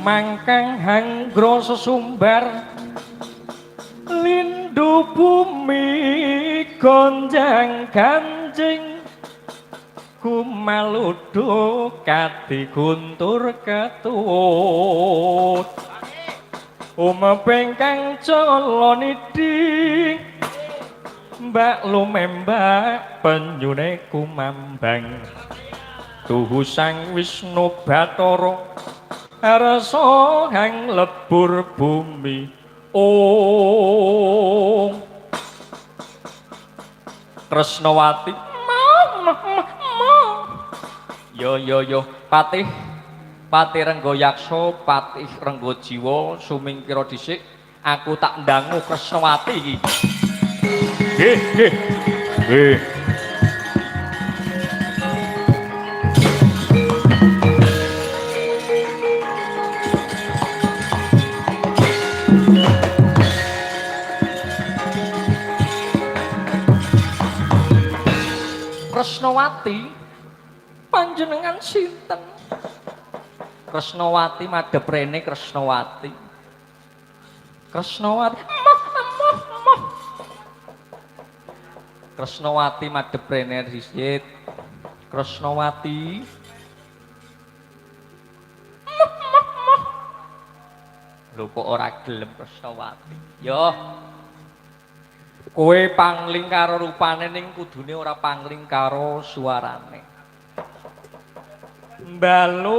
Sumangkang hanggra sesumbar lindu bumi gonjang ganjing kumaludu kadi guntur ketut umeping kang cala nidhi mbak lumembak penyune kumambang tuhu Sang Wisnu Bathara arsa hang lebur bumi. Om Kresnawati ma ma ma. Yo yo yo patih Patih Renggo Yaksa, Patih Renggo Jiwa sumingkira dhisik aku tak ndangu Kresnawati iki. Nggih, nggih. Nggih. Kresnawati panjenengan sinten? Kresnawati madhep rene Kresnawati. Kresnawati moh moh moh. Kresnawati madhep rene dhisit. Kresnawati moh moh moh. Lho kok ora gelem Kresnawati? Yo. Kowe pangling karo rupane ning kudune ora pangling karo suarane. Balung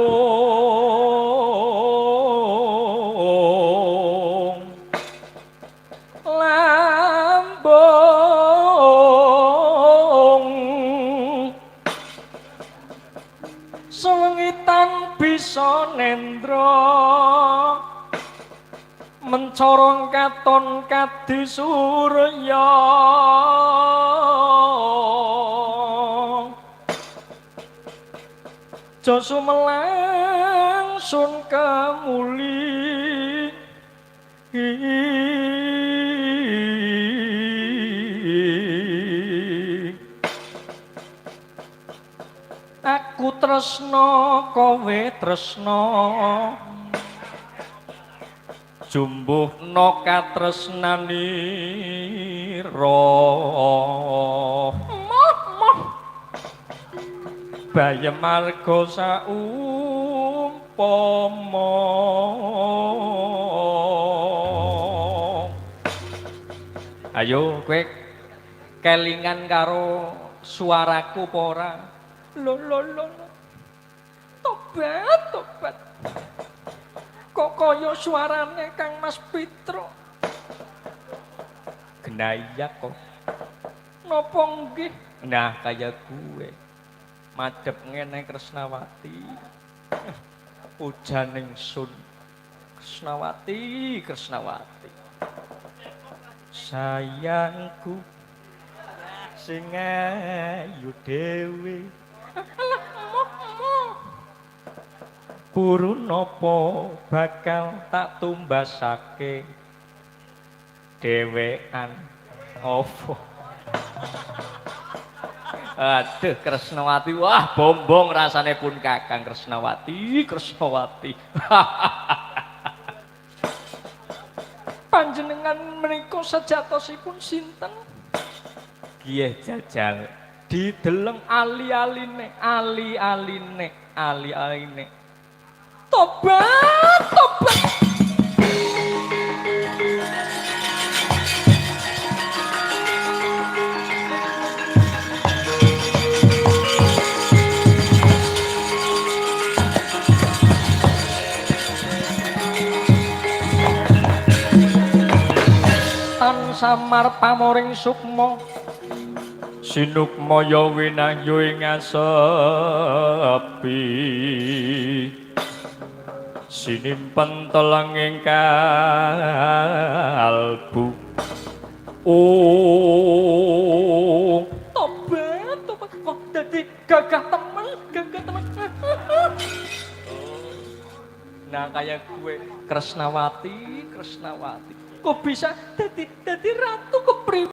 lambung sewengitan bisa nendra mencorong katon kadi surya aja sumelang sun kemuli. Aku tresna kowe tresna jumbuhna katresnanira. Moh moh bayem marga saumpama. Ayo kowe kelingan karo suaraku apa ora? Lho lho lho. Tobat tobat. Kok kaya suarane Kang Mas Pitro? Genaya kok. Napa nggih? Nah, kaya gue. Madhep ngene Kresnawati. Pujaning sun. Kresnawati, Kresnawati. Sayangku sing ayu dhewe. Alah, moh moh. Purun napa bakal tak tumbasake dhewean opo? Aduh Kresnawati, wah bombong rasane pun Kakang Kresnawati, Kresnawati. Panjenengan menika sejatosipun sinten? Kiye jajal dideleng ali-aline, ali-aline, ali-aline. Tobat, tobat. Tan samar pamoring sukma sinukmaya winahyu ing asepi sinimpen telenging kalbu. Oh tobat tobat kok dadi gagah temen, gagah temen. Nah kaya gue Kresnawati, Kresnawati kok bisa dadi ratu, kok